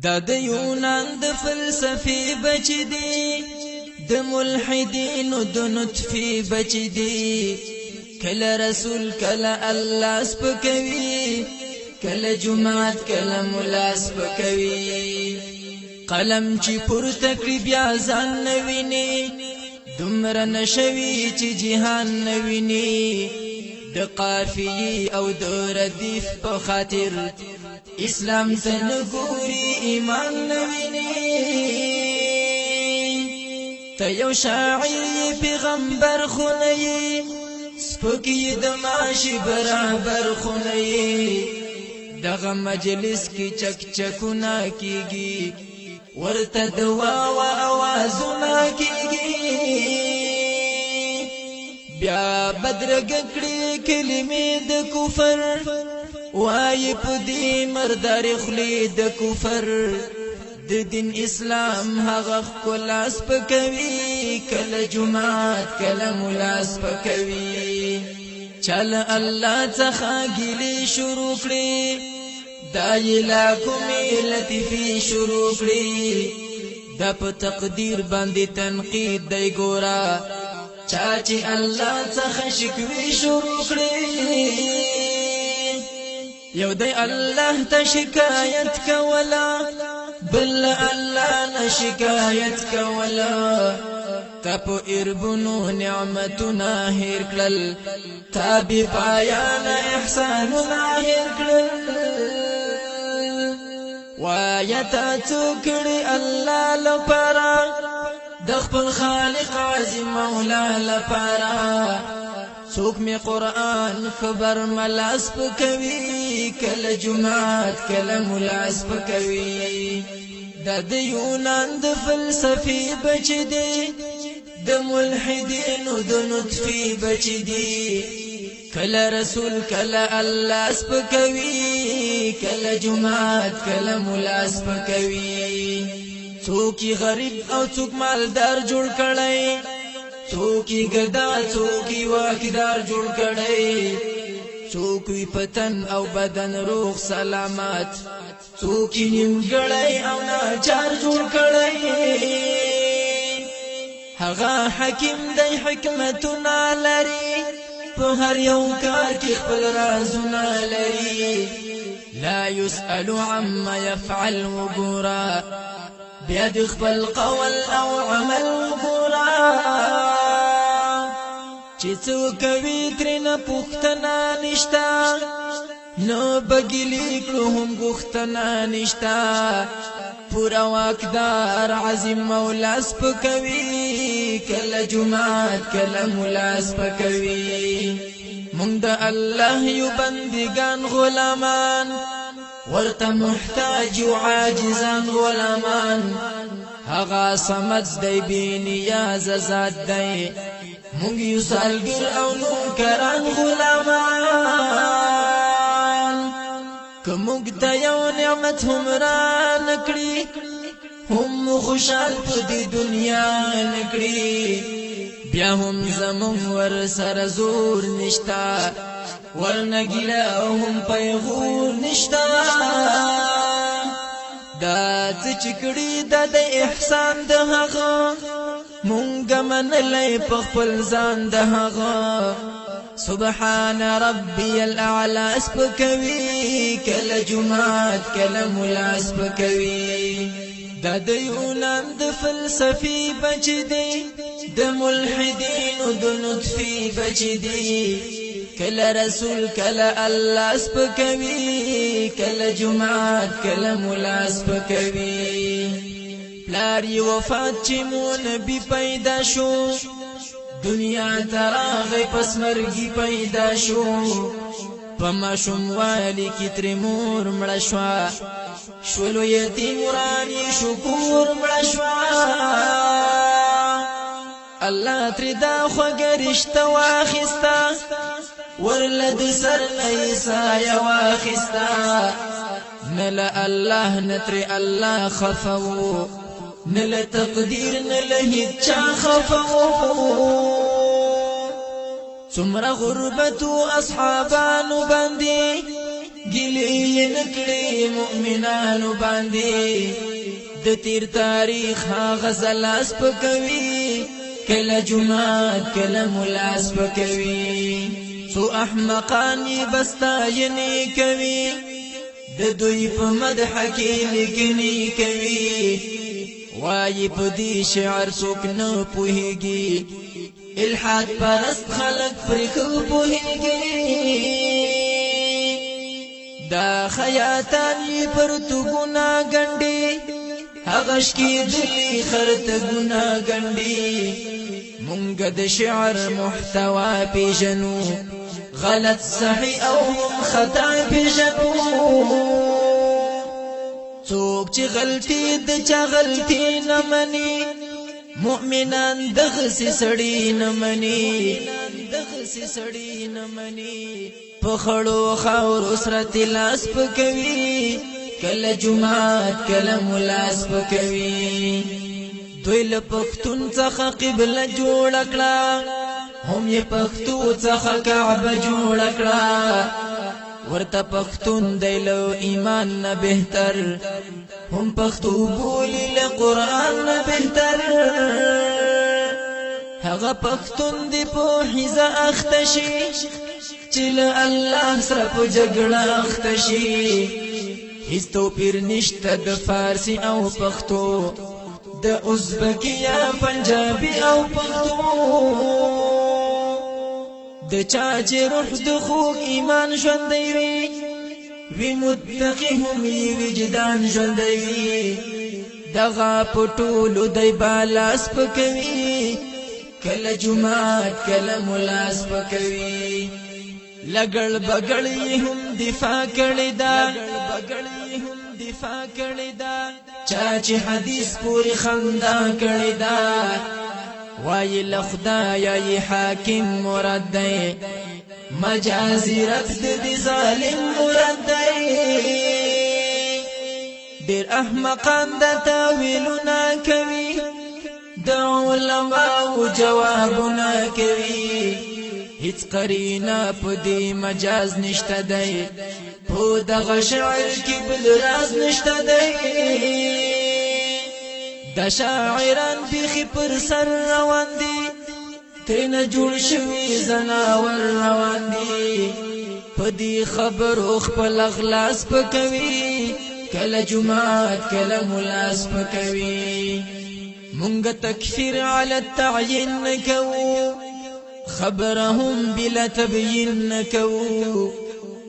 دا د یونان د فلسفې بچ دي، د ملحدینو د نطفې بچ دي. کله رسول کله الله سپکوي، کله جماعت کله مولا سپکوي. قلم چې پورته کړي بیا ځان نه ویني، دومره نشوي چې جهان نه ویني. د قافیې او د ردیف په خاطر اسلام ته نه ګوري، ایمان نه ویني. ته یو شاعر یې، پیغمبر خو نه یې، سپک یې د ماشي برابر خو نه یې. دغه مجلس کې چک چکونه کیږي، ورته دوا و اوازونه کیږي. بیا بدرګ کړي کلمې د کفر، وای په دې مردار خلی د کفر. د دین اسلام هغه ښکلا سپکوي، کله جماعت کله مولا سپکوي. چل الله څخه ګیلې شروع کړي، دا یې لا کومې لطیفې شروع کړي. دا په تقدیر باندې تنقید دی ګوره، چا چې الله څخه شکوي شروع کړي. یو دی الله ته شکایت کولا، بل الله نه شکایت کولا. تا په اربونو نعمتونه هیر کړل، تا بی پایان احسانونه هیر کړل. وایا تا څوکړي الله لپاره، د خپل خالق عظیم مولا لپاره؟ څوک می قرآن خبر ملاس پکوي، کله جمعات کله ملاس پکوي. دا د یونان د فلسفې بچ دی، د ملحدینو د نطفې بچ دی. کله رسول کله الله سپکوي، کله جمعات کله مولا سپکوي. څوک غریب او څوک مالدار جوړ کړی، څوک ګدا څوک واکدار جوړ کړی. څوک پتن او بدن روغ سلامت، څوک نیمګړی او ناچار جوړ کړی. هغه حکیم دی، حکمتونه لري، په هر یو کار کې خپل رازونه لري. لا يسأل عما يفعل وګورا، بیا د خپل قول او عمل وګورا. چې څوک کوي ترېنه پوښتنه نشته، نو بګیلي کړو هم غوښتنه نشته. پورا واکدار عظیم مولا سپکوي، کله جماعت کله مولا سپکوي. مونږ د الله یو بندگان غلامان، ورته محتاج یو عاجزان غلامان. هغه صمد دی، بې نیاز ذات دی، مونږ یو سالګر او نوکران غلامان. که موږ ته یو نعمت هم را نکړي، هم خوشحال په دې دنیا نکړي، بیا هم زمونږ ور سره زور نشتا، ورنه ګیله هم پیغور نشتا. دا څه چې کړي دا د احسان د هغه، مونږ منلی په خپل ځان د هغه. سبحان ربي الأعلى سپکوي، کله جماعت کله مولا سپکوي. دا د یونان د فلسفې بچ دی، د ملحدینو د نطفې بچ دی. کله رسول کله الله سپکوي، کله جماعت کله مولا سپکوي. پلار یې وفات چې مو نبی پیدا شو، دنیا ته راغی پس مرګي پیدا شو. په ماشوموالي کې ترې مور مړه شوه، شولو یتیم وران یې شکور مړه شوه. الله ترې دا خوږه رشته واخیسته، ورله د سر نه یې سایه واخیسته. نه له الله نه ترې الله خفه وو، نه له تقدیر نه له هیچا خفه وو. څومره غربتو اصحابانو باندې ګیلې نکړي مؤمنانو باندې. د تیر تاریخ هغه زلاس پکوي، کله جمعات کله ملاس پکوي. څو احمقان یې بستاینې کوي، د دوی په مدح کې لیکنې کوي. وایي په دې شعر څوک نه پوهیږي، الحاد پرست خلک پرې ښه پوهیږي. دا خیاتان یې پر توګونه ګنډي، هغه شکېدلي خرتګونه ګنډي. مونږ د شعر محتوا پیژنو، غلط صحیح او هم خطا پیژنو. څوک چې غلطي د چا غلطي نه مني، مؤمنان دغسې سړي نه مني، دغسې سړي نه مني. په خړو خاورو سره لاس پکوي، کله جمعات کله ملاس پکوي. دوی له پښتون څخه قبله جوړه کړه، هم یې پښتو څخه کعبه جوړه کړه. ورته پښتون دی له ایمان نه بهتر، هم پښتو بولی له قرآن نه بهتر. هغه پښتون دی په حیزه اخته شي، چې له الله سره په جګړه اخته شي. هیڅ توپیر نشته د فارسي او پښتو، د ازبکي یا پنجابي او پښتو. د چا چې روح د خوږ ایمان ژوندی وي، وي متقي هم یې وجدان ژوندی وي. دغه په ټولو دی بالا سپکوي، کله جومات کله ملا سپکوي. لګړ بګړ یې هم دفاع کړې ده، بګړ یې هم دفاع کړې ده. چا چې حدیث پورې خندا کړې ده، وایي له خدایه یې حاکم مراد دی، مجازي رب د دې ظالم مراد دی. ډېر احمقان د تاویلونه کوي، د علماو جوابونه کوي. هیڅ قرینه په دې مجاز نشته دی، په دغه شعر کې بل راز نشته دی. د شاعران بیخي پر سر روان دي، ترېنه جوړ شوي ځناور روان دي. په دې خبرو خپل غلا سپکوي، کله جومات کله ملا سپکوي. مونږ تکفیر علی التعیین نه کوو، خبره هم بلا تبیین نه کوو.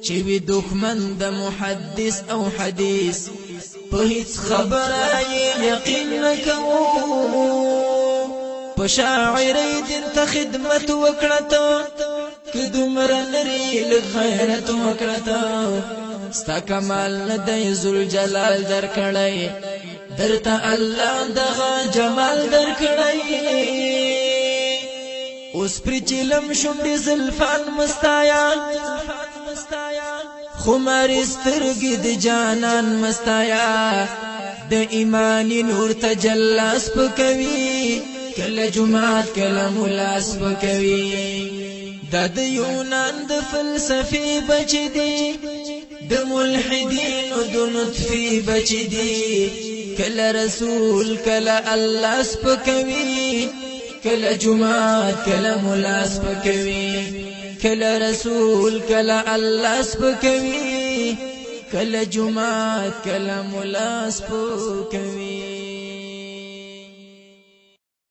چې وي دښمن د محدث او حدیث، په هیڅ خبره یې یقین نه کوو. په شاعرۍ دین ته خدمت وکړه ته، که دومره لرې لږ غیرت وکړه ته. ستا کمال نه دی ذوالجلال درکړی، درته الله دغه جمال درکړی. اوس پرې چیلم شونډې زلفان مستایا، خمارې سترګې د جانان مستایا. د ایمانی نور تجلا سپکوي، کله جومات کله ملا سپکوي. دا د یونان د فلسفې بچ دي، د ملحدینو د نطفې بچ دي. کله رسول کله الله سپکوي، کله جومات کله ملا سپکوي. کله رسول کله الله سپکوي، کله جومات کله ملا سپکوي.